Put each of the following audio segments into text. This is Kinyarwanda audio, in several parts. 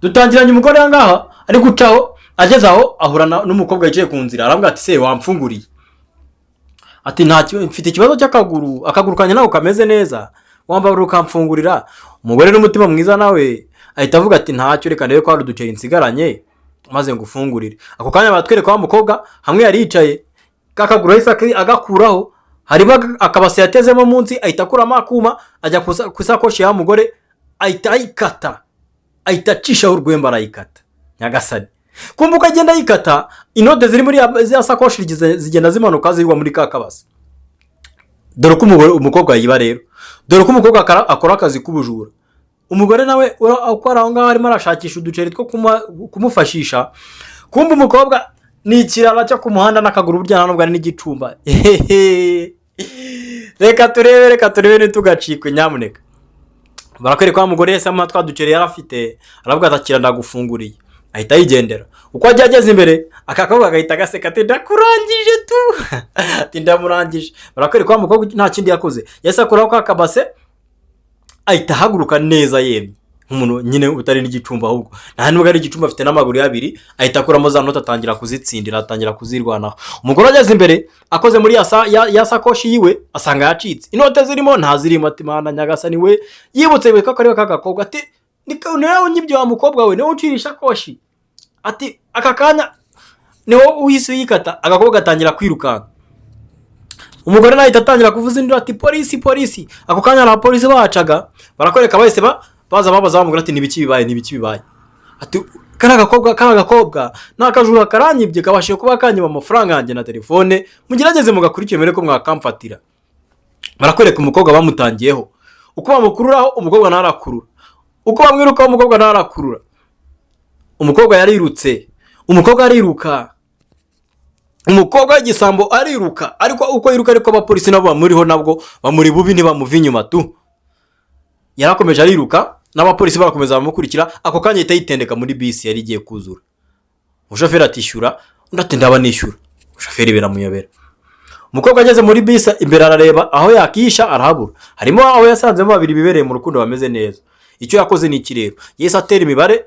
Dutangiranye umugore aha ngaha ari gucaho, ageze aho ahura n'umukobwa wicaye ku nzira. Aravuga ati: "Se wamfunguriye?" Ati: "Nta mfite ikibazo cy'akaguru, akaguru kanjye ntabwo kameze neza, wambabura ukamfungurira." Umugore n'umutima mwiza nawe ahita avuga ati: "Ntacyo, reka ndebe ko hari uduceri nsigaranye maze ngufungurire." Ako kanya baratwereka wa mukobwa hamwe yari yicaye, ka kaguru yahise agakuraho, harimo akabase yatezemo munsi, ahita akuramo akuma, ajya ku isakoshi ya mugore, ahita ayikata, ahita acishaho urwembe arayikata. Nyagasani! Kumva uko agenda ayikata, inote ziri muri ya sakoshi zigenda zimanuka zigwa muri ka kabase. Dore uko umukobwa yiba rero, dore uko umukobwa akora akazi k'ubujura. Umugore nawe uko ari aho ngaho arimo arashakisha uduceri two kumufashisha. Kumva umukobwa ni ikirara cyo ku muhanda n'akaguru, burya nta nubwo ari n'igicumba. Reka turebe, reka turebe, ntitugacikwe nyamuneka. Barakwereka wa mugore yahise amuha twa duceri yari afite, aravuga ati: "Akira, ndagufunguriye." Ahita yigendera. Uko agiye ageze imbere, aka kakobwa gahita gaseka ati: "Ndakurangije tu." Ati: "Ndamurangije." Barakwereka wa mukobwa nta kindi yakoze, yahise akuraho ka kabase, ahita ahaguruka neza yemye nk'umuntu nyine utari n'igicumbi, ahubwo nta nubwo ari igicumbi, afite n'amaguru abiri. Ahita akuramo za note, atangira kuzitsindira, atangira kuzirwanaho. Umugore ageze imbere, akoze muri ya sakoshi yiwe, asanga yacitse, inote zirimo ntazirimo. Ati: "Mana nyagasani we!" Yibutse ko kariho ka gakobwa, ati: "Niwe unyibye wa mukobwa we, niwe ucira ishakoshi." Ati: "Aka kanya niwo uhise uyikata." Agakobwa gatangira kwirukanka, umugore nawe ahita atangira kuvuza induru ati: "Polisi, polisi!" Ako kanya hari abapolisi bahacaga. Barakwereka bahise baza babaza wa mugore ati: "Nibiki bibaye? Nibiki bibaye?" Ati: "Kariya gakobwa ni akajura, karanyibye, kabashije kuba kanyiba amafaranga yanjye na telefone, mugerageze mugakurikire mbere ko mwakamfatira." Barakwereka umukobwa bamutangiyeho, uko bamukururaho umukobwa nawe arakurura, uko bamwirukaho umukobwa nawe arakurura. Umukobwa yarirutse, umukobwa ariruka, umukobwa w'igisambo ariruka, ariko uko yiruka ariko abapolisi nabo bamuriho, nabwo bamuri bubi, ntibamuva inyuma tu. Yarakomeje ariruka, n'abapolisi barakomeza bamukurikira. Ako kanya ahita yitendeka muri bisi yari igiye kuzura. Umushoferi atishyura, undi ati: "Ndaba nishyura." Umushoferi biramuyobera. Umukobwa ageze muri bisi imbere, arareba aho yakisha arahabura. Harimo aho yasanzemo babiri bibereye mu rukundo bameze neza. Icyo yakoze ni iki rero? Yahise atera imibare,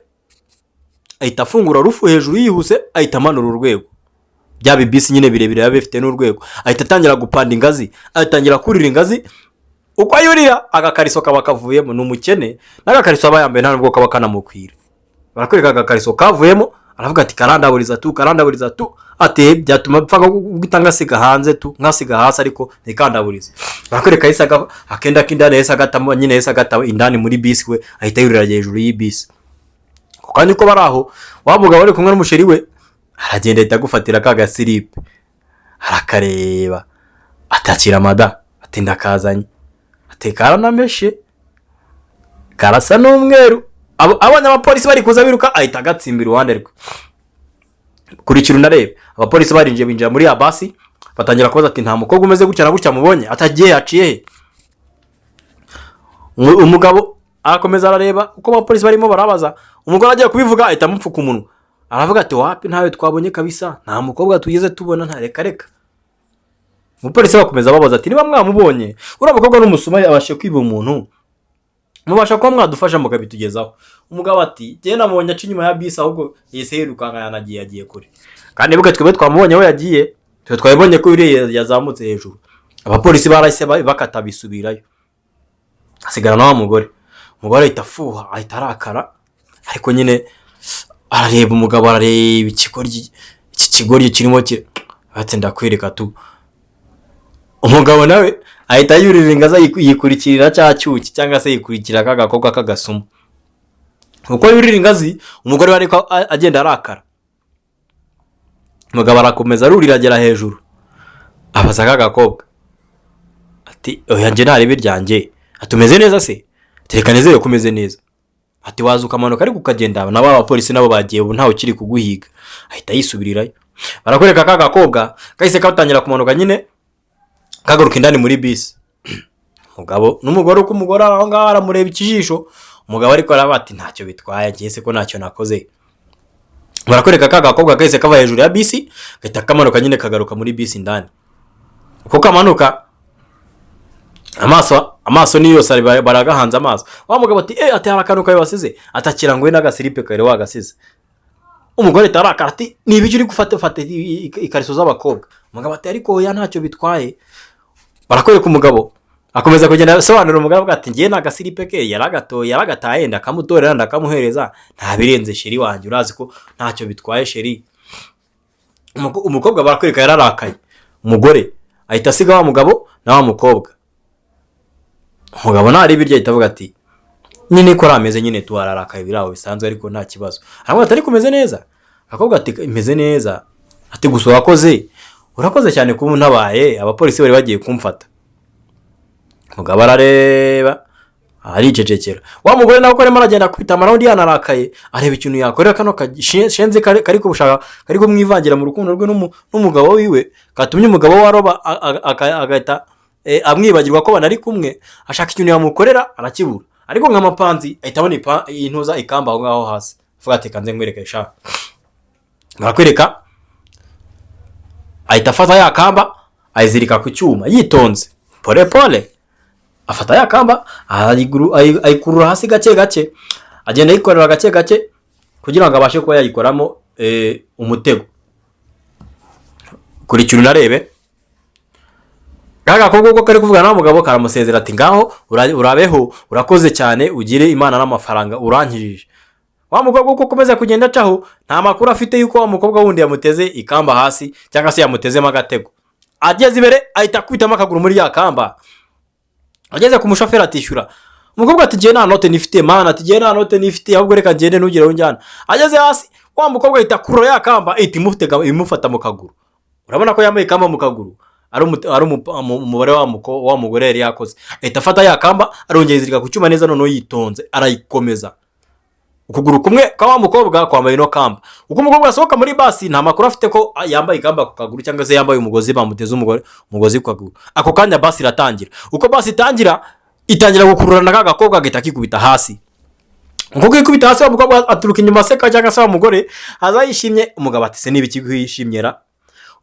ahita afungura roof hejuru yihuse, ahita amanura urwego. Bya bibisi nyine birebire biba bifite n'urwego. Ahita atangira gupanda ingazi, atangira kurira ingazi. Uko ayurira, agakariso kaba kavuyemo. Ni umukene, n'agakariso aba yambaye nta nubwo kaba kanamukwira. Barakwereka agakariso kavuyemo, aravuga ati: "Karandaburiza tu, karandaburiza tu." Ati: "Byatuma mpfa guhita ngasiga hanze tu, nkasiga hasi, ariko ntikandaburize." Barakwereka yahise akenda k'indani yahise agatamo nyine, yahise agata indani muri bisi we, ahita yurira hejuru y'ibisi. Ako kanya uko bari aho, wa mugabo ari kumwe n'umusheri we, aragenda ahita agufatira ka gasiripe, arakareba, atakira mada, ati: "Ndakazanye." Ati: "Karanameshe, karasa n'umweru." Abonye abapolisi bari kuza biruka, ahita agatsimba iruhande rwe. Kurikira unarebe. Abapolisi barinjiye, binjira muri ya basi, batangira kubaza ati: "Nta mukobwa umeze gutya na gutya mubonye? Atagiye, yaciye he?" Umugabo arakomeza arareba uko abapolisi barimo barabaza. Umugore agiye kubivuga, ahita amupfuka umunwa, aravuga ati: "Wapi, ntawe twabonye kabisa, nta mukobwa tugeze tubona, nta, reka reka." Umupolisi bakomeza babaza ati: "Niba mwamubonye, uriya mukobwa ni umusuma, yabashe kwiba umuntu, mubasha kuba mwadufasha mukabitugezaho." Umugabo ati: "Njyewe namubonye aca inyuma ya bisi, ahubwo yahise yirukanka, yanagiye, yagiye kure. Kandi nibuke twebwe twamubonye aho yagiye, twe twabibonye ko uriya yazamutse hejuru." Abapolisi barahise bakata bisubirayo, hasigara na wa mugore. Umugore ahita afuha, ahita arakara, ariko nyine arareba umugabo, arareba ikigoryi, iki kigoryi kirimo ati: "Ndakwereka tu." Umugabo nawe ahita yurira ingazi, yikurikirira cya cyuki, cyangwa se yikurikira ka gakobwa k'agasuma. Uko yurira ingazi, umugore we ariko agenda arakara. Umugabo arakomeza arurira, agera hejuru, abaza ka gakobwa ati: "Oya, njye ntarebe iryanjye." Ati: "Umeze neza se? Reka nizere ko umeze neza." Ati: "Waza ukamanuka ariko ukagenda, nabo abapolisi nabo bagiye, ubu ntawe ukiri kuguhiga." Ahita yisubirirayo. Barakwereka ka gakobwa kahise katangira kumanuka nyine, kagaruka indani muri bisi. Umugabo n'umugore, uko umugore ari aho ngaho aramureba ikijisho, umugabo ariko araba ati: "Ntacyo bitwaye, ngiye se ko ntacyo nakoze." Barakwereka ka gakobwa kahise kava hejuru ya bisi, gahita kamanuka nyine, kagaruka muri bisi indani. Uko kamanuka, amaso Amaso ni yose, baragahanze amaso. Wa mugabo ati: "Eh," ati: "Hari akantu kawe wasize." Atakira ngo we n'agasiripe kare wagasize. Umugore atarakara, ati: "Ni ibiki uri gufata? Fata ikariso z'abakobwa." Umugabo ati: "Ariko oya, ntacyo bitwaye." Barakwereka umugabo akomeza kugenda asobanurira umugabo, avuga ati: "Ngiye n'agasiripe ke yaragatoye, yaragataye, ndakamutorera, ndakamuhereza, nta birenze. Chéri wanjye, urazi ko ntacyo bitwaye, chéri." Umukobwa barakwereka yararakaye. Umugore ahita asiga wa mugabo na wa mukobwa. Umugabo ntareba iryo, ahita avuga ati: "Nyine ko ameze nyine tu, ararakaye biri aho bisanzwe, ariko nta kibazo." Aravuga ati: "Ariko umeze neza?" Akobwa ati: "Imeze neza." Ati: "Gusa urakoze, urakoze cyane kuba untabaye, abapolisi bari bagiye kumfata." Umugabo arareba, aricecekera. Wa mugore nawe uko arimo aragenda akubita amaround, yanarakaye, areba ikintu yakorera kano kashenzi kari kubushaka, kari kumwivangira mu rukundo rwe n'umugabo wiwe, katumye umugabo we aroba agahita amwibagirwa ko banari kumwe. Ashaka ikintu yamukorera, arakibura, ariko nk'amapanzi ahita abona intuza ikamba aho ngaho hasi, avuga ati: "Kanze nkwereke sha." Barakwereka ahita afata ya kamba, ayizirika ku cyuma yitonze, pole pole. Afata ya kamba, ayikurura hasi gake gake, agenda ayikorera gake gake kugira ngo abashe kuba yayikoramo umutego. Kurikira unarebe. Ka gakobwa uko kari kuvugana n'umugabo, karamusezera ati: "Ngaho urabeho, urakoze cyane, ugire Imana n'amafaranga, urankijije." Wa mukobwa uko ukomeza kugenda acaho, nta makuru afite yuko wa mukobwa wundi yamuteze ikamba hasi cyangwa se yamutezemo agatego. Ageze imbere, ahita akubitamo akaguru muri ya kamba. Ageze ku mushoferi, atishyura. Umukobwa ati: "Ngiye nta note nifite, mana." Ati: "Ngiye nta note nifite, ahubwo reka ngende, ntugire aho unjyana." Ageze hasi, wa mukobwa ahita akurura ya kamba, ihita imufata mu kaguru. Urabona ko yambaye ikamba mu kaguru, ari umubare wa mugore yari yakoze. Ahita afata ya kamba, arongera izirika ku cyuma neza, noneho yitonze arayikomeza. Ukuguru kumwe kwa wa mukobwa kwambaye ino kamba. Uko umukobwa asohoka muri basi, nta makuru afite ko yambaye ikamba ku kaguru cyangwa se yambaye umugozi, bamuteze umugore umugozi ku kaguru. Ako kanya basi iratangira. Uko basi itangira, itangira gukururana ka gakobwa, agahita kikubita hasi. Uko kikubita hasi, wa mukobwa aturuka inyuma aseka, cyangwa se wa mugore aza yishimye. Umugabo ati: "Se niba yishimye ra?"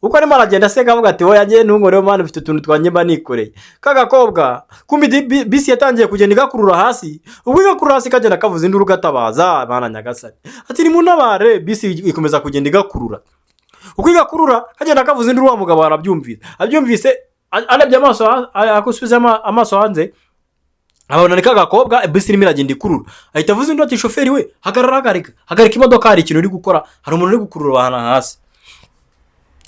Uko arimo aragenda aseka, avuga ati: "Wowe yagiye ntunkoreho mwana, ufite utuntu twanjye mba nikoreye." Ka gakobwa kumbi bisi yatangiye kugenda igakurura hasi. Ubwo igakurura hasi, kagenda kavuza induru, gatabaza: "Bana nyagasani!" Ati: "Nimuntabare!" Bisi ikomeza kugenda igakurura. Uko igakurura, kagenda kavuza induru. Wa mugabo arabyumvise. Abyumvise, arebye amaso, akusubiza amaso hanze, abona ni ka gakobwa bisi irimo iragenda ikurura. Ahita avuza induru ati: "Shoferi we, hagarara, hagarika, hagarika imodoka, hari ikintu uri gukora, hari umuntu uri gukurura ahantu hasi."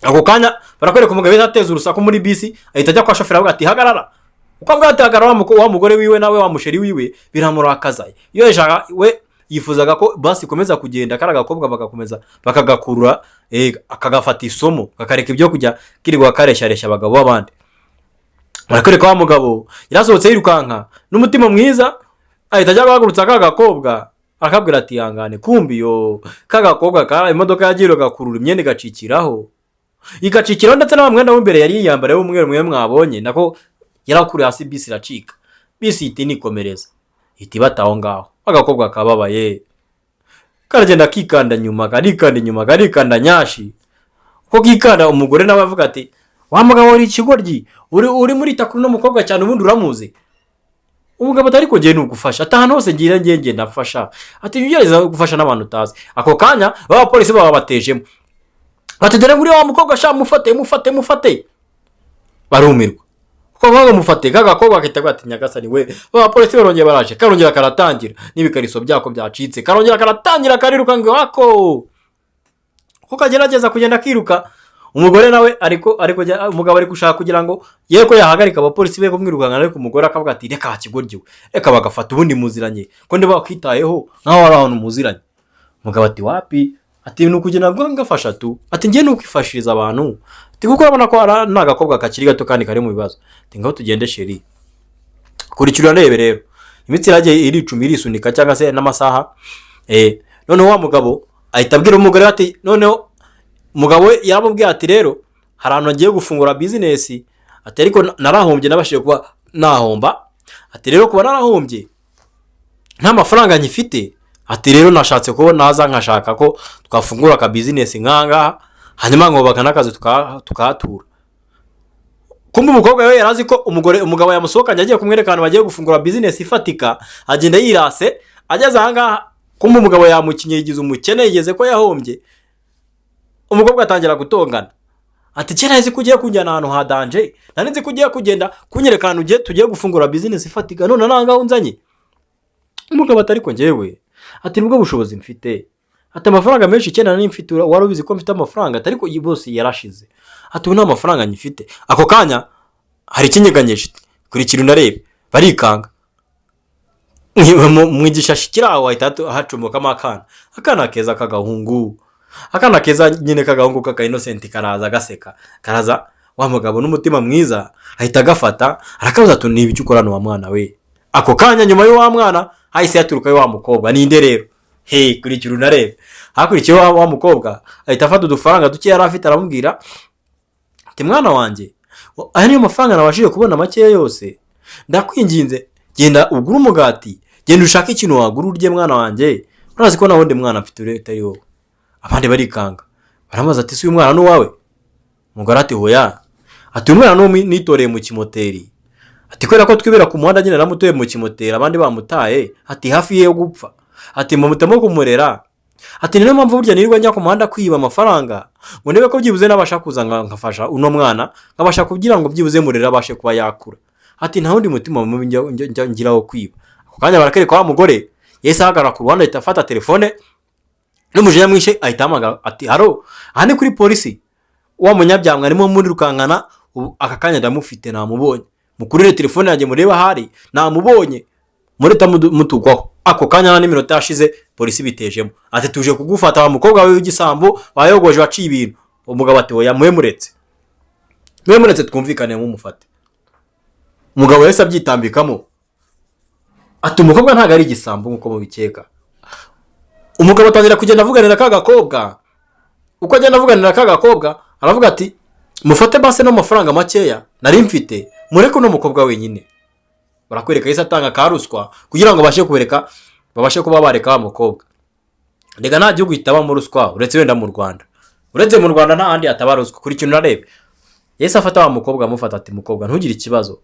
Ako kanya barakwereka umugabo yahise ateza urusaku muri bisi, ahita ajya kwa shoferi, avuga ati: "Hagarara." Uko avuga ati: "Hagarara," wa mugore wiwe nawe, wa muchéri wiwe, biramurakaza. Iyo yashaka we yifuzaga ko basi ikomeza kugenda, kari agakobwa bagakomeza bakagakurura, akagafata isomo, kakareka ibyo kujya kirirwa kareshyareshya abagabo b'abandi. Barakwereka wa mugabo yarasohotse yirukanka n'umutima mwiza, ahita ajya guhagurutsa ka gakobwa, arakabwira ati: "Ihangane." Kumbi yo ka gakobwa ka imodoka yagiye igakurura, imyenda igacikiraho, igacikiraho, ndetse na wa mwenda w'imbere yari yiyambariye w'umweru mwe mwabonye, nako yarakuriye hasi. Bisi iracika, bisi ihita inikomereza, ihita ibata aho ngaho. Agakobwa kababaye karagenda kikanda nyuma, karikanda inyuma, karikanda nyashi. Uko kikanda, umugore nawe avuga ati: "Wa mugabo, uri ikigoryi, uri muri kuri uno mukobwa cyane, ubundi uramuzi?" Umugabo atari ko: "Ngiye nugufasha." Ati: "Ahantu hose ngira ngiye ngenda ndafasha." Ati: "Jya ugerageza gufasha n'abantu utazi." Ako kanya b'abapolisi baba batejemo, bati: "Dore nguriya wa mukobwa sha, mufate, mufate, mufate!" Barumirwa kuko bavuga ngo mufate ka gakobwa, gahita gati: "Nyagasani we!" Abapolisi barongera baraje, karongera karatangira n'ibikariso byako byacitse, karongera karatangira kariruka ngo wako. Uko kagerageza kugenda kiruka, umugore nawe ariko umugabo ari gushaka kugira ngo ye ko yahagarika abapolisi be kumwirukanka, ariko umugore akavuga ati: "Reka kigoryi we, reka bagafata, ubundi muziranye ko ndiba wakwitayeho nkaho ari ahantu muziranye." Umugabo ati: "Wapi." Ati: "Ni ukugenda ngo ngafasha tu." Ati: "Ngiye ni ukwifashiriza abantu." Ati: "Kuko urabona ko ari agakobwa kakiri gato kandi kari mu bibazo." Ati: "Ngaho tugende, chéri." Kurikira urebe rero, imitsi iragiye iricuma, irisunika, cyangwa se n'amasaha. Noneho wa mugabo ahita abwira umugore we ati, noneho umugabo we yaramubwiye ati: "Rero hari ahantu agiye gufungura business." Ati: "Ariko narahombye, nabashije kuba nahomba." Ati: "Rero kuba narahombye, nta mafaranga nkifite." Ati: "Rero nashatse ko naza nkashaka ko twafungura aka business nk'ahangaha, hanyuma nkubaka n'akazi, tukahatura." Kumbe umukobwa we yari azi ko umugore, umugabo yamusohokanye agiye kumwereka ahantu bagiye gufungura business ifatika. Agenda yirase, ageze ahangaha kumbe umugabo yamukinye, yigize umukene, yigeze ko yahombye. Umukobwa atangira gutongana ati: "Kera nzi ko ugiye kunjyana ahantu ha danger, nari nzi ko ugiye kugenda kunyereka ahantu ugiye tugiye gufungura business ifatika, none nangaho unzanye." Umugabo ati: "Ariko njyewe," ati, "nibwo bushobozi mfite," ati, "amafaranga menshi kera nari mfite, wari ubizi ko mfite amafaranga," ati, "ariko iyi bose yarashize," ati, "ubu nta mafaranga nyifite." Ako kanya hari ikinyeganyeje. Kurikira unarebe, barikanga mu igishashi kiri aho, hahita hacomokamo akana, akana keza k'agahungu, akana keza nyine k'agahungu k'aka innocent. Karaza gaseka, karaza. Wa mugabo n'umutima mwiza ahita agafata, arakabaza ati: "Ni ibiki ukorana wa mwana we?" Ako kanya nyuma y'uwa mwana hahise haturukayo wa mukobwa. Ninde rero? He, kurikira unarebe. Hakurikiyeho wa mukobwa, ahita afata udufaranga duke yari afite, aramubwira ati: "Mwana wanjye, aya niyo mafaranga nabashije kubona makeya yose. Ndakwinginze, genda ugure umugati, genda ushake ikintu wagura urye. Mwana wanjye, urazi ko nta wundi mwana mfite utari wowe." Abandi barikanga, baramubaza ati: "Si uyu mwana ni uwawe?" Umugore ati: "Hoya." Ati: "Uyu mwana ni uwo nitoreye mu kimoteri." Ati: "Kubera ko twibera ku muhanda nyine, namutoye mu kimoteri abandi bamutaye." Ati: "Hafi ye yo gupfa." Ati: "Mumutemo kumurera." Ati: "Niyo mpamvu burya nirirwa njya ku muhanda kwiba amafaranga ngo ndebe ko byibuze nabasha kuza nkafasha uno mwana, nkabasha kugira ngo byibuze murere abashe kuba yakura." Ati: "Nta wundi mutima mubi njya ngiraho kwiba." Ako kanya barakwereka wa mugore yahise ahagarara ku ruhande, ahita afata telefone n'umujinya mwinshi, ahita ahamagara ati: "Hello, aha ni kuri polisi. Wa munyabyaha mwarimo murirukankana, ubu aka kanya ndamufite, namubonye. Mukurire telefone yanjye murebe ahari, namubonye, mureta mutugwaho." Ako kanya nta n'iminota yashize, polisi bitejemo ati: "Tuje kugufata wa mukobwa wawe w'igisambo, wayogoje, waciye ibintu." Umugabo ati: "Oya, mube muretse, mube muretse twumvikane, mumufate." Umugabo yahise abyitambikamo ati: "Umukobwa ntabwo ari igisambo nk'uko mubikeka." Umugabo atangira kugenda avuganira ka gakobwa. Uko agenda avuganira ka gakobwa, aravuga ati: "Mufate base n'amafaranga makeya nari mfite, mureke uno mukobwa wenyine." Barakwereka yahise atanga ka ruswa kugira ngo babashe kubereka, babashe kuba bareka wa mukobwa. Reka, nta gihugu kitabamo ruswa uretse wenda mu Rwanda. Uretse mu Rwanda nta handi hataba ruswa. Kuri kintu urarebe, yahise afata wa mukobwa, amufata ati: "Mukobwa, ntugire ikibazo,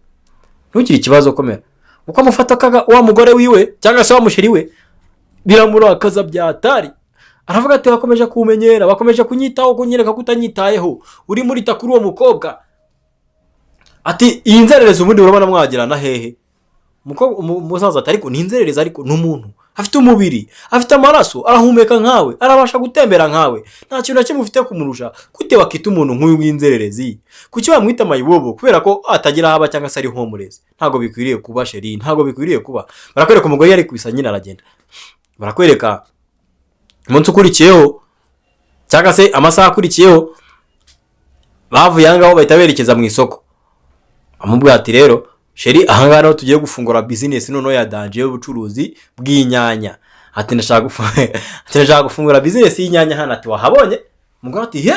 ntugire ikibazo, komera." Uko amufata kaga wa mugore wiwe cyangwa se wa musheri we, biramurakaza byatari. Aravuga ati: "Bakomeje kumenyera, bakomeje kunyitaho, kunyereka ko utanyitayeho, urimo urita kuri uwo mukobwa." Ati: "Iyi nzererezi ubundi urabona mwagirana hehe?" Umusaza ati: "Ariko ni inzererezi, ariko ni umuntu, afite umubiri, afite amaraso, arahumeka nkawe, arabasha gutembera nkawe, nta kintu na kimwe ufite kumurusha. Gute wakita umuntu nk'uyu w'inzererezi? Kuki wamwita mayibobo kubera ko atagira aho aba cyangwa se ari homeless? Ntabwo bikwiriye kuba, chérie, ntabwo bikwiriye kuba." Barakwereka umugore yari kubisa nyine, aragenda. Barakwereka umunsi ukurikiyeho cyangwa se amasaha akurikiyeho, bavuye aha ngaho bahita berekeza mu isoko. Amubwira ati: "Rero chérie, ahangaha niho tugiye gufungura business noneho ya danger y'ubucuruzi bw'inyanya." Ati: "Ati ndashaka gufungura business y'inyanya hano." Ati: "Wahabonye?" Umugore ati: "He?"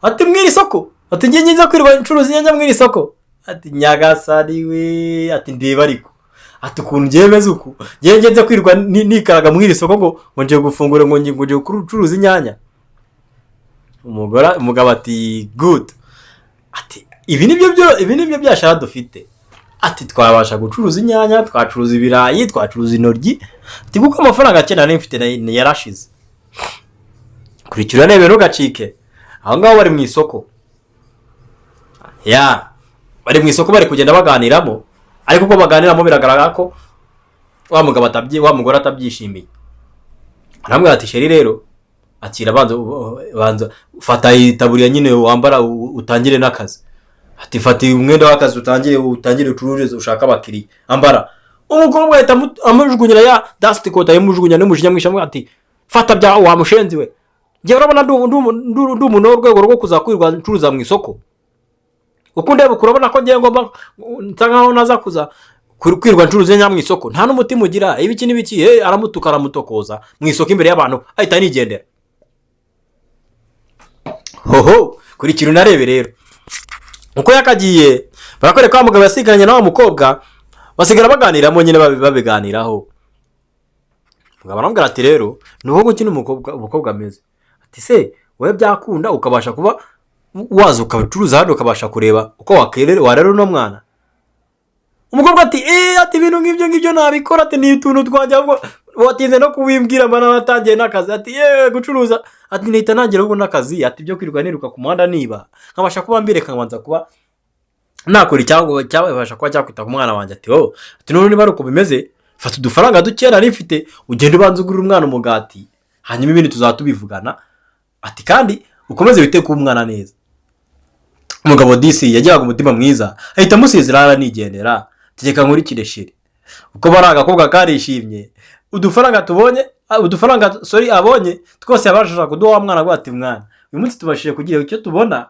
Ati: "Mw'iri soko." Ati: "Ngiye ngize kwirirwa ncuruza inyanya mw'iri soko." Ati: "Nyagasani we!" Ati: "Ndeba ariko," ati, "ukuntu ngiye meze, uku ngiye ngenze kwirirwa nikaraga mw'iri soko ngo ngiye gufungura, ngo ngiye gucuruza inyanya." Umugore, umugabo ati: "Good." Ati: Ibi nibyo byashara dufite." Ati: "Twabasha gucuruza inyanya, twacuruza ibirayi, twacuruza intoryi." Ati: "Kuko amafaranga akenera nari mfite yarashize." Kurikira urebe, ntugacike. Aho ngaho bari mu isoko, ya bari mu isoko, bari kugenda baganiramo, ariko uko baganiramo biragaragara ko wa mugabo atabyi, wa mugore atabyishimiye. Aramubwira ati: "Chérie, rero akira, banza banza fata itaburiya nyine wambara, utangire n'akazi." Ati: "Fata umwenda w'akazi, utangire ucururize, ushake abakiriya, ambara." Umukobwa ahita amujugunyira ya dust coat, ayimujugunya n'umujinya mwinshi, amubwira ati: "Fata bya wa mushenzi we! Njye urabona ndi umuntu w'urwego rwo kuza kwirirwa ncuruza mu isoko? Uko ndeba urabona ko ngiye ngomba nsa nkaho naza kuza kwirirwa ncuruza inyanya mu isoko? Nta n'umutima ugira, ibiki n'ibiki." He, aramutuka, aramutokoza mu isoko imbere y'abantu, ahita anigendera. Hoho, kurikira unarebe rero uko yakagiye. Barakwereka wa mugabo yasigaranye na wa mukobwa, basigara baganiramo nyine, babiganiraho. Umugabo aramubwira ati: "Rero ni wowe ukina umukobwa, umukobwa ameze." Ati: "Se wowe byakunda ukabasha kuba Waza ukabicuruza hano, ukabasha kureba uko warera uno mwana. Umukobwa ati: "Eee," ati: "Ibintu nk'ibyo ngibyo nabikora," ati: "Ni utuntu twanjye, ahubwo watinze no kubimbwira, mba naratangiye n'akazi." Ati: "Yeee, gucuruza," ati: "Nihita ntangira ahubwo n'akazi," ati: "Ibyo kwirirwa niruka ku muhanda niba nkabasha kuba mbireka, nkabanza kuba nakora icyangwa cyabasha kuba cyakwita ku mwana wanjye." Ati: "Oh," ati: "None niba ari uko bimeze, fata udufaranga dukeya nari mfite, ugende ubanze ugurire umwana umugati, hanyuma ibindi tuzaba tubivugana." Ati: "Kandi ukomeze wite ku mwana neza." Umugabo disi yagiraga umutima mwiza, ahita amusezera aranigendera. Tegeka nkurikire chéri. Uko bari agakobwa karishimye, udufaranga tubonye, udufaranga, sorry, abonye twose yabashije kuduha wa mwana, avuga ati: "Mwana, uyu munsi tubashije kugira icyo tubona,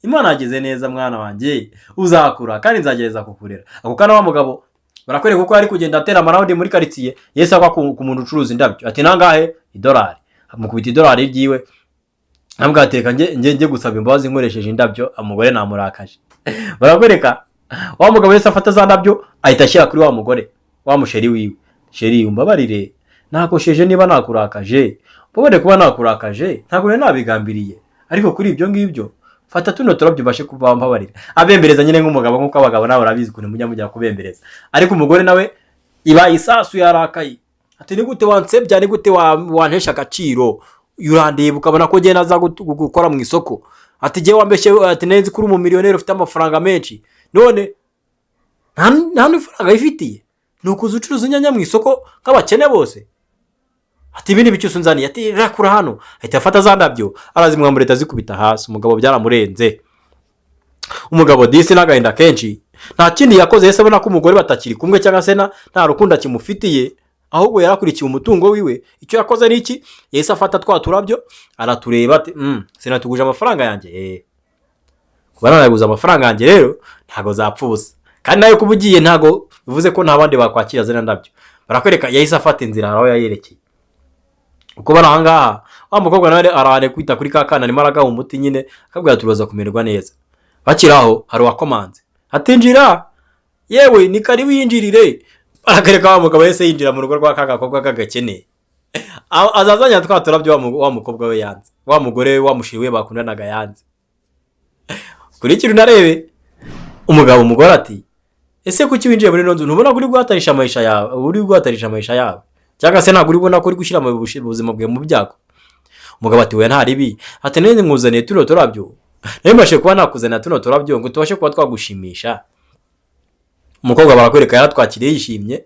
Imana yageze neza. Mwana wanjye, uzakura kandi nzagereza kukurera." Ako kana wa mugabo barakwereka uko ari kugenda atera amaround muri karitsiye, yesi agwa ku muntu ucuruza indabyo. Ati: "Nangahe?" Idolari. Amukubita idolari ryiwe, ambwira ati: "Reka njye gusaba imbabazi nkoresheje indabyo, umugore namurakaje." Barakwereka wa mugabo wese afata za ndabyo, ahita ashyira kuri wa mugore, wa muchéri wiwe: "Chéri, umbabarire, nakosheje niba nakurakaje, umbabarire kuba nakurakaje, ntabwo nari nabigambiriye, ariko kuri ibyo ngibyo fata tuno turabyo ubashe kuba mbabarira." Abembereza nyine nk'umugabo, nk'uko abagabo nabo barabizi ukuntu mujya kubembereza. Ariko umugore nawe ibaye isasu, yarakaye. Ati: "Ni gute wansebya? Ni gute wantesha agaciro? Urandeba ukabona ko ngenda aza gukora mu isoko." Ati: "Jyewe wambeshye," ati: "Nzi ko uri umumiliyoneri ufite amafaranga menshi, none nta n'ifaranga yifitiye, ni ukuza ucuruza inyanya mu isoko nk'abakene bose." Ati: "Ibi ni ibiki unzaniye?" Ati: "Rakura hano." Ahita afata za ndabyo, arazimwambura, ahita azikubita hasi. Umugabo byaramurenze. Umugabo disi n'agahinda kenshi, nta kindi yakoze. Yahise abona ko umugore batakiri kumwe, cyangwa se nta rukundo akimufitiye, ahubwo yarakurikiye umutungo wiwe. Icyo yakoze ni iki? Yahise afata twa turabyo, aratureba, ati: "Sinatuguje amafaranga yanjye? Kuba naraguze amafaranga yanjye rero ntabwo zapfa ubusa, kandi nawe kuba ugiye ntabwo bivuze ko nta bandi bakwakira zino ndabyo." Barakwereka yahise afata inzira, hari aho yayerekeye. Uko bari ahangaha, wa mukobwa nawe arahane kwita kuri ka kana, arimo aragaha umuti nyine, akabwira turaza kumererwa neza. Bakiri aho, hari uwakomanze, atinjira: "Yewe, ni karibu, yinjirire." Barakwereka wa mugabo wese yinjira mu rugo rwa ka gakobwa k'agakene, azazanya twa turabyo wa mukobwa we yanze, wa mugore we, wa mushiri we bakundanaga yanze. Kurikira unarebe. Umugabo, umugore ati: "Ese kuki winjiye muri ino nzu? Ntubona ko uri guhatarisha amayisha yawe? Uri guhatarisha amayisha yawe, cyangwa se ntabwo uri kubona ko uri gushyira mu ubuzima bwawe mu byago?" Umugabo ati: "We, nta ribi." Ati: "Nari nkuzaniye tuno turabyo, nari mbashije kuba nakuzanira tuno turabyo ngo tubashe kuba twagushimisha." Umukobwa barakwereka yaratwakiriye yishimye.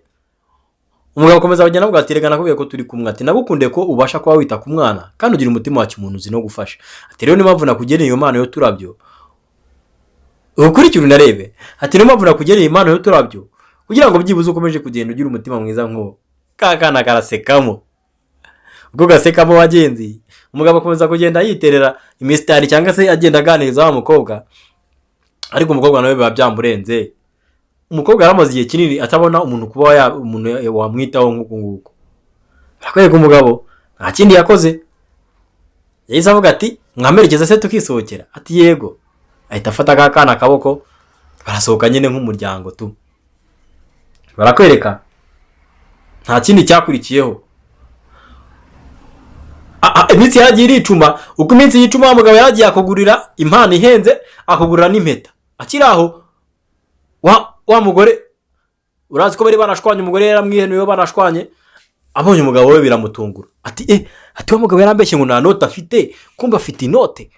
Umugabo akomeza kugenda avuga ati: "Reka nakubwiye ko turi kumwe." Ati: "Nagukundiye ko ubasha kuba wita ku mwana, kandi ugira umutima wa kimuntu, uzi no gufasha." Ati: "Rero niyo mpamvu nakugeneye iyo mpano y'uturabyo." Ukurikire unarebe. Ati: "Niyo mpamvu nakugeneye impano y'uturabyo, kugira ngo byibuze ukomeje kugenda ugira umutima mwiza nk'uwo." Ka kana karasekamo. Ubwo gasekamo bagenzi, umugabo akomeza kugenda yiterera imisitari, cyangwa se agenda aganiriza wa mukobwa, ariko umukobwa nawe biba byamurenze. Umukobwa yari amaze igihe kinini atabona umuntu kuba umuntu wamwitaho nk'uku nguku. Arakwereka umugabo nta kindi yakoze, yahise avuga ati: "Mwamerekeza se tukisohokera?" Ati: "Yego." Ahita afata ka kana akaboko, barasohoka nyine nk'umuryango tu. Barakwereka nta kindi cyakurikiyeho. Iminsi yaragiye iricuma. Uko iminsi yicuma, wa mugabo yaragiye akugurira impano ihenze, akugurira n'impeta. Akiri aho, wa mugore, urazi ko bari banashwanye, umugore yaramwihenuye banashwanye, abonye umugabo we biramutungura. Ati: "Eh," ati: "Wa mugabo yarambeshye ngo nta note afite, kumva afite inote."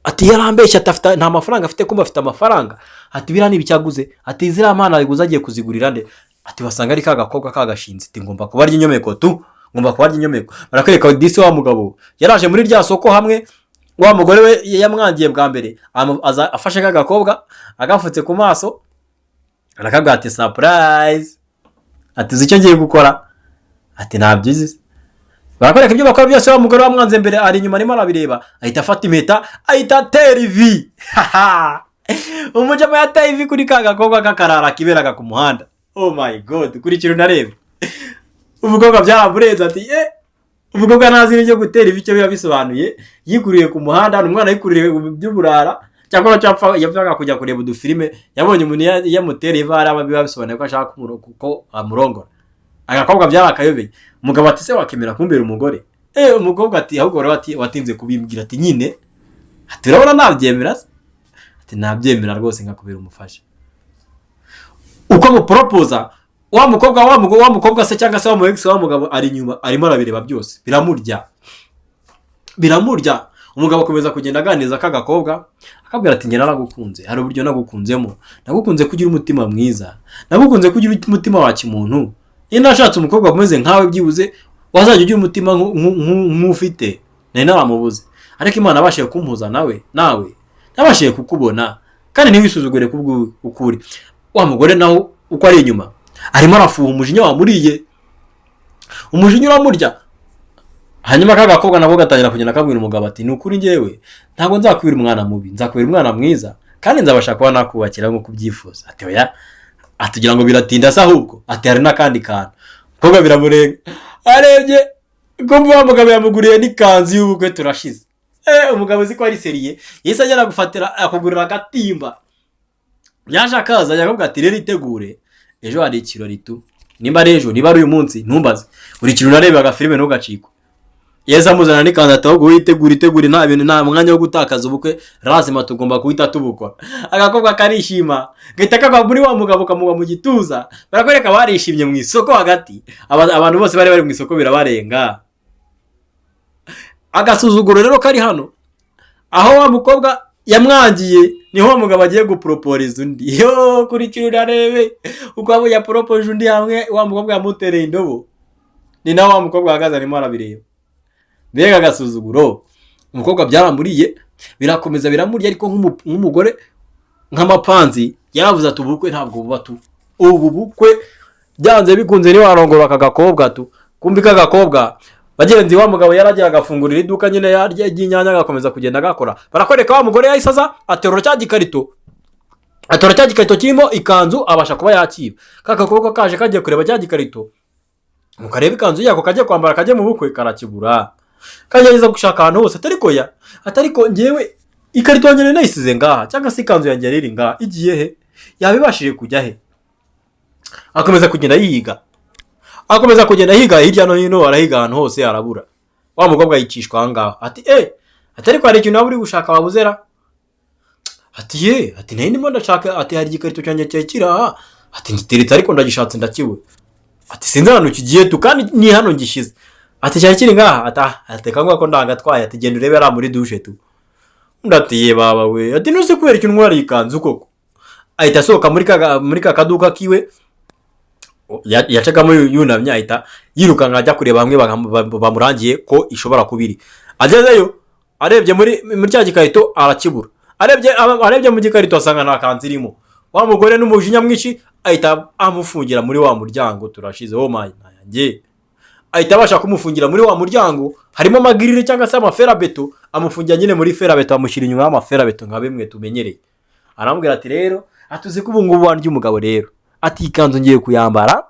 Ati: "Yarambeshye," ati: "Afite nta mafaranga afite, kumva afite amafaranga." Ati: "Biriya ni ibicyaguze." Ati: "Ziriya mpano ayiguze agiye kuzigurira nde?" Ati: "Basanga ari ka gakobwa kagashinze." Ati: "Ngomba kubarya inyomeko tu, ngomba kubarya inyomeko." Barakwereka disi wa mugabo yaraje muri rya soko hamwe wa mugore we yamwangiye bwa mbere, aza afashe ka gakobwa agapfutse ku maso, arakabwira ati: "Surprise." Ati: "Uzi icyo ngiye gukora?" Ati: "Ntabyo uzi." Barakwereka ibyo bakora byose, wa mugore wamwanze mbere ari inyuma arimo arabireba, ahita afata impeta, ahita atera ivi. Umujama yateye ivi kuri ka gakobwa k'akarara kiberaga ku muhanda. Oh my God! Kurikira unarebe. Umukobwa byaramurenze, ati: "Eh." Umukobwa ntazi ibyo gutera ivi icyo biba bisobanuye. Yikuriye ku muhanda, ni umwana yikuririye by'uburara, cyangwa cyapfa yapfaga kujya kureba udufilime. Yabonye umuntu yamutereye ivi hariya, biba bisobanuye ko ashaka ko amurongora. Agakobwa byarakayobeye. Umugabo ati: "Se wakemera kumbera umugore?" Eh, umukobwa ati: "Ahubwo wari watinze kubimbwira." Ati: "Nyine." Ati: "Urabona nabyemera se?" Ati: "Nabyemera rwose nkakubera umufasha." Uko amuporopoza wa mukobwa, wa mukobwa se cyangwa se wa mu ex wa mugabo ari inyuma arimo arabireba byose, biramurya, biramurya. Umugabo akomeza kugenda aganiriza ka gakobwa, akabwira ati: "Njye naragukunze, hari uburyo nagukunzemo, nagukunze kugira umutima mwiza, nagukunze kugira umutima wa kimuntu. Iyo nashatse umukobwa umeze nkawe, byibuze wazajya ugira umutima nk'ufite, nari naramubuze, ariko Imana yabashije kumpuza nawe nabashije kukubona, kandi ntiwisuzugure kubw'ukuri." Wa mugore naho uko ari inyuma arimo arafuha, umujinya wamuriye, umujinya uramurya. Hanyuma ka gakobwa nako gatangira kugenda kabwira umugabo ati: "Ni ukuri njyewe ntabwo nzakubera umwana mubi, nzakubera umwana mwiza, kandi nzabasha kuba nakubakira nk'uko ubyifuza." Ati: "Oya." Atugira ngo biratinda se ahubwo. Ati: "Hari n'akandi kantu." Umukobwa biramurenga, arebye kumva wa mugabo yamuguriye n'ikanzu y'ubukwe, turashize. Umugabo uzi ko ari sérieux, yahise agera gufatira akugurira agatimba, yaje akaza yakubwira ati: "Rero itegure, ejo hari ikirori tu, nimba ari ejo, niba ari uyu munsi, ntumbaze, buri kintu unarebaga filime ntugacikwe." Yahise amuzana n'ikanzu, ati: "Ahubwo witegure, itegure, nta bintu, nta mwanya wo gutakaza, ubukwe lazima tugomba guhita tubukora." Agakobwa karishima, gahita kagwa muri wa mugabo, kamugwa mu gituza. Barakwereka barishimye mu isoko hagati. Abantu bose bari bari mu isoko birabarenga. Agasuzuguro rero kari hano, aho wa mukobwa yamwangiye niho wa mugabo agiye guporoporiza undi. Yo kurikira urarebe uko abo yaporopoje undi hamwe wa mukobwa yamutereye indobo, ni nawe wa mukobwa ahagaze arimo arabireba. Mbega agasuzuguro! Umukobwa byaramuriye, birakomeza biramurya, ariko nk'umugore nk'amapanzi yaravuze ati: "Ubukwe ntabwo buba tu, ubu bukwe byanze bikunze ntiwarongora aka gakobwa tu." Kumbi ka gakobwa bagenzi wa mugabo yaragiye agafungurira iduka nyine yarya ry'inyanya, agakomeza kugenda agakora. Barakwereka wa mugore yahise aza aterura cya gikarito, atora cya gikarito kirimo ikanzu, abasha kuba yakiba. Ka gakobwa kaje kagiye kureba cya gikarito ngo karebe ikanzu yako kajye kwambara kajye mu bukwe, karakibura. Kagerageza gushaka ahantu hose, atari ko ya atari ko ngewe ikarito yanjye nari nayisize ngaha, cyangwa se ikanzu yanjye yari iri ngaha, igiye he? Yaba ibashije kujya he? Akomeza kugenda yiga, akomeza kugenda higa hirya no hino, arahiga ahantu hose arabura. Wa mukobwa yicishwa aho ngaho, ati: "Eh, ati ariko hari ikintu waba uri gushaka wabuzera?" Ati: "Ye." Ati: "Nari ndimo ndashaka." Ati: "Hari igikarito cyanjye cyari kiri aha." Ati: "Ngiteretse ariko ndagishatse ndakibura." Ati: "Sinzi ahantu kigiye tu, kandi ni hano ngishyize." Ati: "Cyari kiri ngaha." Ati: "Ah." Ati: "Kanguha ko ndagatwaye." Ati: "Genda urebe ari muri douche tu." Undi ati: "Ye baba we." Ati: "Ntuzi kubera ikintu ntwara iyi kanzu koko?" Ahita asohoka muri ka kaduka kiwe yacagamo yunamye, ahita yirukanka ajya kureba hamwe bamurangiye ko ishobora kuba iri. Agezeyo arebye muri cya gikarito arakibura. Arebye mu gikarito asanga nta kanzu irimo. Wa mugore n'umujinya mwinshi ahita amufungira muri wa muryango, turashize. Oh my yanjye! Ahita abasha kumufungira muri wa muryango harimo amagirire cyangwa se amaferabeto, amufungira nyine muri ferabeto, amushyira inyuma y'amaferabeto nka bimwe tumenyereye. Aramubwira ati: "Rero atuzi ko ubu ngubu wandya umugabo rero." Ati: "Ikanzu ngiye kuyambara,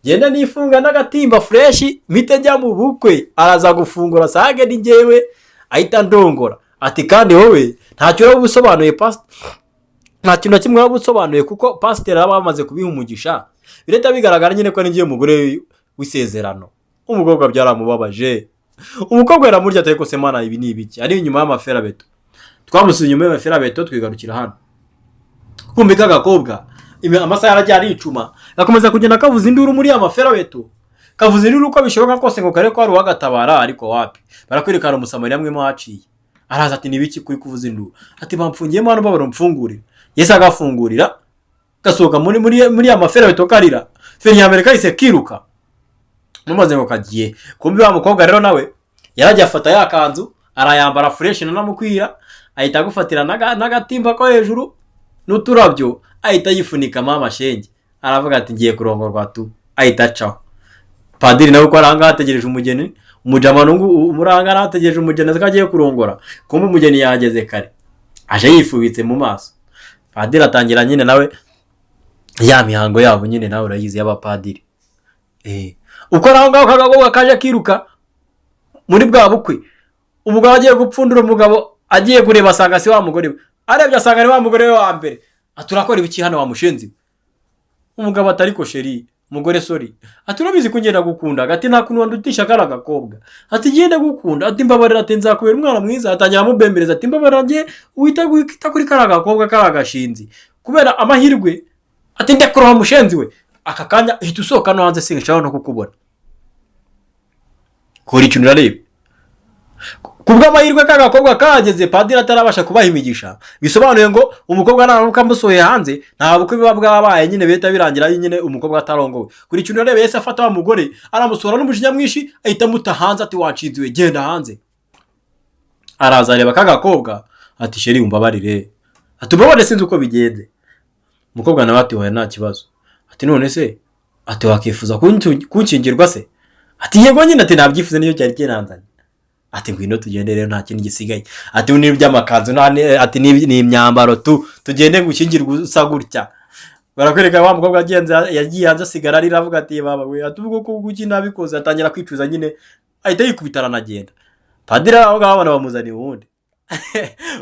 genda nifunga n'agatimba fresh, mpite njya mu bukwe, araza gufungura sage ni njyewe, ahita ndongora." Ati: "Kandi wowe ntacyo uraba usobanuye, nta kintu na kimwe waba usobanuye, kuko pasiteri aba bamaze kubiha umugisha, birahita bigaragara nyine ko ari njyewe umugore w'isezerano." Umukobwa byaramubabaje, umukobwa yaramurya, atari ko se mana, ibi ni ibiki? Ari inyuma y'amaferabeto, twamusize inyuma y'amaferabeto, twigarukira hano. Kumbi k'agakobwa amasaha yaragiye aricuma, gakomeza kugenda kavuza induru muri ya maferabeto, kavuza induru uko bishoboka kose ngo kare ko hari uwagatabara, ariko wapi. Barakwerekana Umusamariya amwe haciye, araza ati: "Ni ibiki kuri kuvuza induru?" Ati: "Bamfungiyemo hano, babara umfungurira." Yesu agafungurira, gasohoka muri ya maferabeto karira. Feri ya mbere kahise kiruka mumaze ngo kagiye. Kumbi wa mukobwa rero nawe yaragiye afata ya kanzu arayambara fresh nanamukwira, ahita agufatira n'agatimba ko hejuru n'uturabyo, ahita yifunikamo amashenge, aravuga ati: "Ngiye kurongorwa tu." Ahita acaho. Padiri nawe uko ari ahangaha ategereje umugeni, umujama nungu muri ahangaha nawe ategereje umugeni, azi ko agiye kurongora. Kumbe umugeni yahageze kare, aje yifubitse mu maso. Padiri atangira nyine nawe ya mihango yabo nyine, nawe urayizi y'abapadiri. Uko ari aho ngaho, kagakobwa kaje kiruka muri bwa bukwe. Umugabo agiye gupfundura, umugabo agiye kureba asanga si wa mugore we. Arebye asanga ni wa mugore we wa mbere. Ati: "Urakora ibiki hano wa mushenzi we?" Umugabo ati: "Ariko chérie." Umugore: "Sorry." Ati: "Urabizi ko ngenda gukunda." Ati: "Nta kuntu wandutisha kariya gakobwa." Ati: "Ngenda gukunda." Ati: "Mbabarira." Ati: "Nzakubera umwana mwiza." Atangira amubembereza, ati: "Mbabarira, njye wita wita kuri kariya gakobwa, kariya gashinzi." Kubera amahirwe, ati: "Ndekura mushenzi we, aka kanya hita usohoka no hanze, sinshobora no kukubona." Kora ikintu urareba. Ku bw'amahirwe ka gakobwa kahageze padiri atarabasha kubaha imigisha. Bisobanuye ngo umukobwa naramuka amusohoye hanze, nta bukwe buba bwabaye nyine, bihita birangira nyine umukobwa atarongowe. Kuri ikintu urareba, yahise afata wa mugore, aramusohora n'umujinya mwinshi, ahita amuta hanze, ati: "Wanshinze we, genda hanze." Araza areba ka gakobwa, ati: "Chérie, umbabarire." Ati: "Umbabarire, sinzi uko bigenze." Umukobwa nawe ati: "Hoya, nta kibazo." Ati: "None se," ati, "wakifuza kunshyingirwa se?" Ati: "Yego nyine." Ati: "Nabyifuza, niyo cyari kinanzanye." Ati: "Ngwino tugende rero, nta kindi gisigaye." Ati: "Ni iby'amakanzu ati ni imyambaro tu, tugende gushyingirwa usa gutya." Barakwereka wa mukobwa agenze, yagiye hanze, asigara arira, avuga ati: "Baba we," ati: "ubwo ko kuki nabikoze?" Atangira kwicuza nyine, ahita yikubita, aranagenda. Padiri aho ngaho abana bamuzaniye uwundi.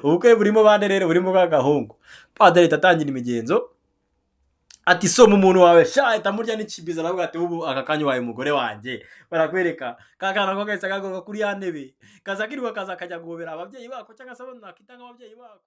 Ubukwe burimo bande rero? Burimo ka gahungu. Padiri ahita atangira imigenzo, ati: "Soma umuntu wawe sha." Ahita amurya n'ikibiza, aravuga ati: "Ubu aka kanya ubaye umugore wanjye." Barakwereka ka kana ko gahise kagaruka kuri ya ntebe, kaza kirirwa, kaza kajya guhobera ababyeyi bako, cyangwa se abo nakita nk'ababyeyi bako.